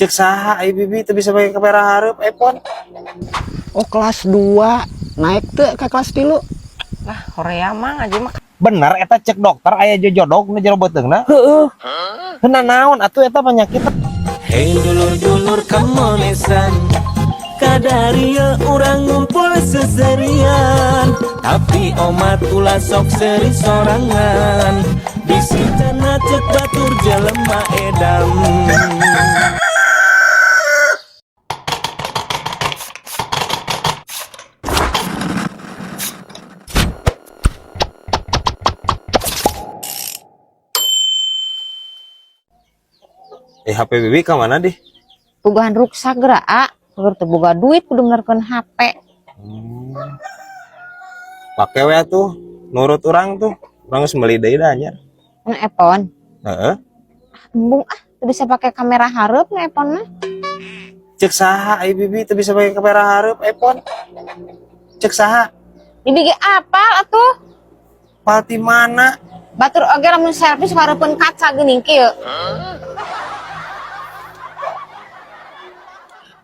Cek saha ai bibi teu bisa make kamera hareup iPhone. Oh, kelas 2 naik teu ka kelas 3. Lah, hoream Mang aja mah. Bener eta cek dokter aya jojodog nu jero beuteungna? Heeh. Heuh naon atuh eta penyakit? Hei dulur-dulur kemonesan, kadaria urang ngumpul seserian. Tapi omat ulah sok seri sorangan. Bisi cenah cek batur jelema edam. Eh, HP bibi ka mana dih? Puguhan ruksak geura a. Kudu teu boga duit kudu menerkeun HP. Pake we atuh, nurut urang tuh. Urang geus meuli deui da anyar. Nu iPhone. Heeh. Embung ah, teu bisa pake kamera hareup nu iPhone mah. Cek saha ai bibi teu bisa make kamera hareup iPhone? Cek saha? Bibi ge apal atuh. Pal ti mana? Batur oge lamun selfie sok hareupeun kaca geuning kieu.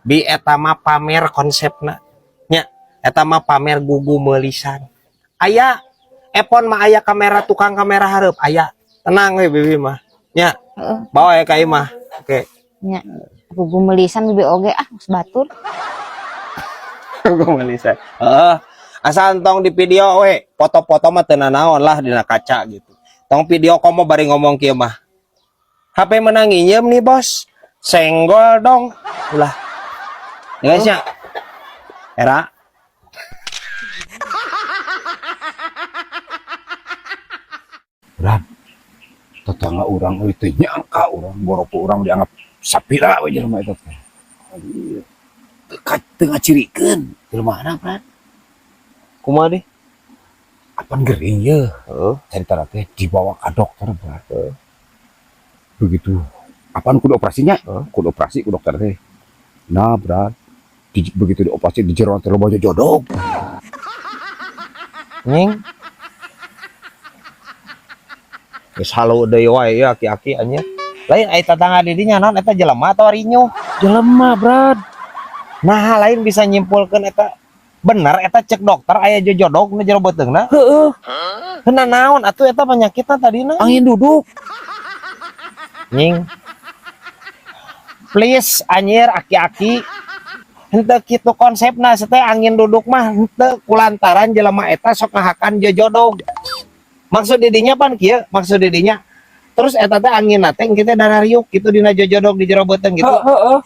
Bi, eta mah pamer konsepna. Nya, eta mah pamer gugu meulisan. Aya iPhone mah aya kamera tukang kamera hareup aya. Tenang we bibi mah. Nya, Heeh. bawa ya ka imah. Oke. Nya. Gugu meulisan bibi oge ah geus batur. Gugu meulisan. Heeh. Asal tong di video we, foto-foto mah teu nanaon lah dina kaca gitu. Tong video komo bari ngomong kieu mah. HP menang nginjem nih, Bos. Senggol dong. Ulah. Ya guys ya. Era. Brad, tetangga urang euy teu nyangka urang boropo urang dianggap sapira we jelema eta teh. Anjir. Teu teu ngacirikeun jelema Brad. Kumaha deh? Apan gering ye. Heeh. Carita teh dibawa ka dokter, Brad. Begitu apaan kudu operasinya? Heeh. Kudu operasi ku dokter teh. Nah, Brad, begitu dioperasi di jero teh loba jodog. Nying. Geus halu deui wae ya aki-aki anjir. Lain ai tetangga di dinya naon eta jelema atawa rinyuh? Jelema, Brad. Nah, lain bisa nyimpulkeun eta bener eta cek dokter aya jojodog nu jero beuteungna? Heeh. Heuh naon atuh eta penyakitna tadina? Angin duduk. Nying. Please anjir aki-aki. Henteu kitu konsepna teh angin duduk mah henteu kulantaran jelema eta sok ngahakan jojodog. Maksud didinya pan kieu, maksud didinya terus eta teh anginna teh kita darah riuk gitu dina jojodog di jero beuteung gitu. Heeh.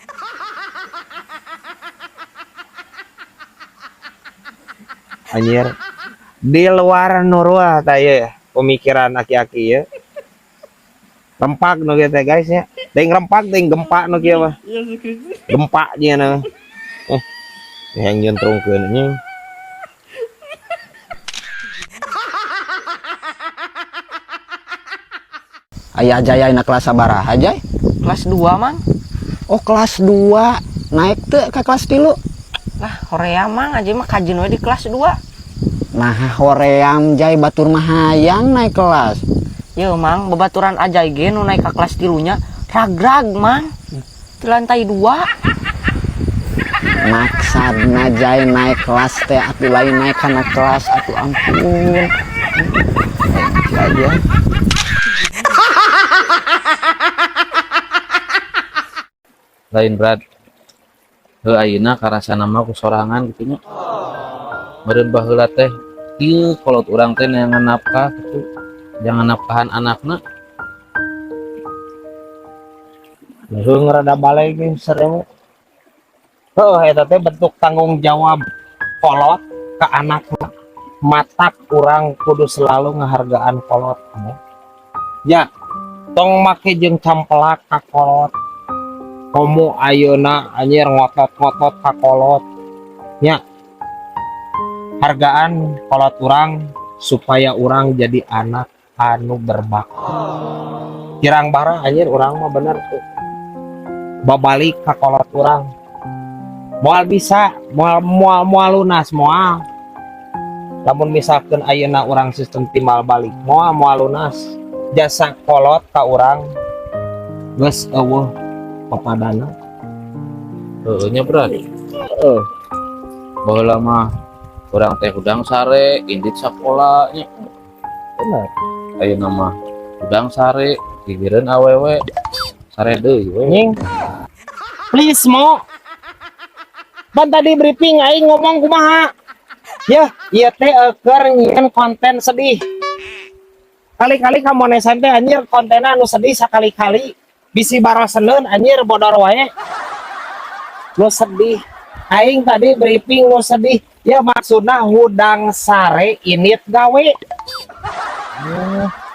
Anjir. Di luar nurul tah ieu ya, pemikiran aki-aki ya. Rempak nu kieu teh guys nya. Teuing rempak teuing gempa nu kieu mah. Gempa jeung yang nyentrungkeun anjing. Aya Jaya na kelas sabaraha Jay? Kelas 2, Mang. Oh, kelas 2 naik teu ka kelas 3. Lah, hoream Mang aja mah kajeun we di kelas 2. Nah, hoream Jay, batur mah hayang naik kelas. Ye Mang, babaturan Ajay ge nu naik ka kelas 3 nya ragrag Mang. Di lantai 2. Maksudna Jay naik kelas teh atuh lain naik kana kelas atuh, ampun. Aja. Lain, Brad. Heuh, ayeuna karasana mah ku sorangan gitu nya. Meureun baheula teh kieu kolot urang teh neangan nafkah gitu. Jangan nafkahan anakna. Heuh rada balik ge serem. Heuh eta teh bentuk tanggung jawab kolot ke anakna. Matak urang kudu selalu ngehargaan kolot. Ya, tong make jeung campelak ka kolot. Komo ayeuna anjir ngotot-ngotot ka kolot. Nya. Hargaan kolot urang supaya urang jadi anak anu berbakti. Kirang bara anjir urang mah bener tuh. Babalik ka kolot urang. Moal bisa, moal moal moal lunas moal. Lamun misalkan ayeuna urang sistem timbal balik, moal moal lunas. Jasa kolot ka urang geus eueuh papadana. Heeh nya Brad. Heeh. Baheula mah urang teh hudang sare, indit sakola nya. Bener. Ayeuna mah hudang sare, gigireun awewe, sare deui we. Anjing. Please mo. Ban tadi briefing aing ngomong kumaha? Ya, ieu teh keur nyieun konten sedih. Kali-kali kamonesan teh anjir kontenna anu sedih sakali-kali bisi baroseneun anjir bodor wae. Nu sedih. Aing tadi briefing nu sedih. Ya maksudna hudang sare init gawe.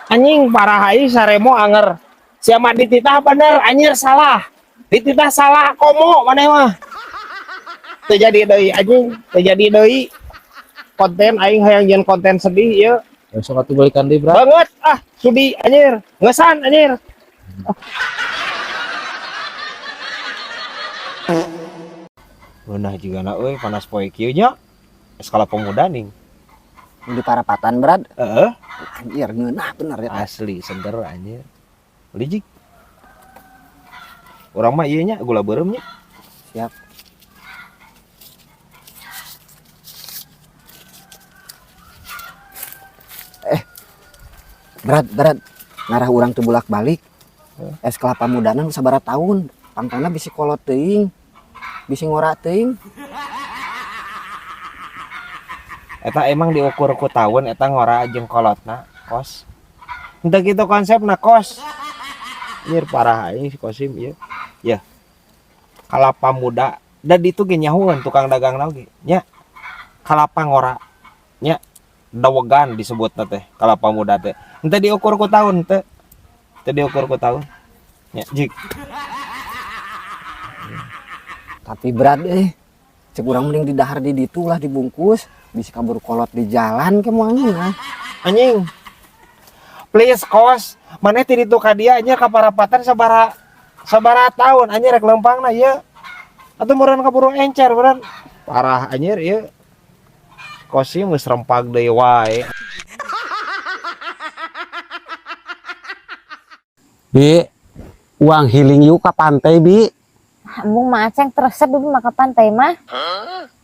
Anjing parah aing saremo anger. Siapa dititah bener anjir salah. Dititah salah komo maneh mah. Teu jadi deui anjing, teu jadi deui. Konten aing hayang nyieun konten sedih ieu. Besok atuh balikan deui, Brad. Banget ah, sudi anjir. Ngeusan anjir. Ngeunah juga na euy panas poe kieu nya. Sekolah pemuda ning. Di parapatan, Brad. Heeh. Anjir ngeunah bener ya. Asli seger anjir. Lijik. Urang mah ieu nya gula beureum nya. Siap. Berat. Ngarah urang teu bolak-balik. Es kelapa mudana nu sabaraha tahun. Pangkana bisi kolot teuing. Bisi ngora teuing. Eta emang diukur ku tahun eta ngora jeung kolotna, kos. Henteu kitu konsepna, kos. Anjir parah aing si Kosim ieu. Ya. Kalapa muda da ditu ge nyahueun tukang dagang oge nya. Kalapa ngora nya. Dawegan disebutna teh kalapa muda teh. Henteu diukur ku tahun teh. Teu diukur ku tahun. Nya jik. Tapi berat Cek urang mending didahar di ditu lah dibungkus, bisi kabur kolot di jalan ke moal ngeunah. Anjing. Please kos, maneh ti ditu ka dia anjir ka parapatan sabaraha tahun anjir rek lempangna ieu. Atuh meureun kaburu encer meureun. Parah anjir ieu. Kosim geus rempag deui wae. Bi, uang healing yuk ka pantai, Bi. Embung mah Aceng teresep Bibi mah ka pantai mah.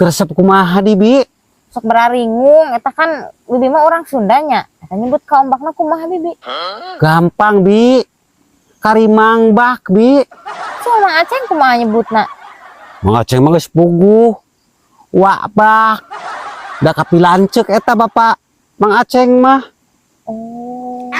Teresep kumaha di, Bi? Sok beraringung, eta kan Bibi mah orang Sundanya. Eta nyebut ka ombakna kumaha Bibi? Gampang, Bi. Karimang bak, Bi. So Mang Aceng kumaha nyebutna? Mang Aceng mah geus puguh. Wak bak. Da kapilanceuk eta Bapak Mang Aceng mah. Oh.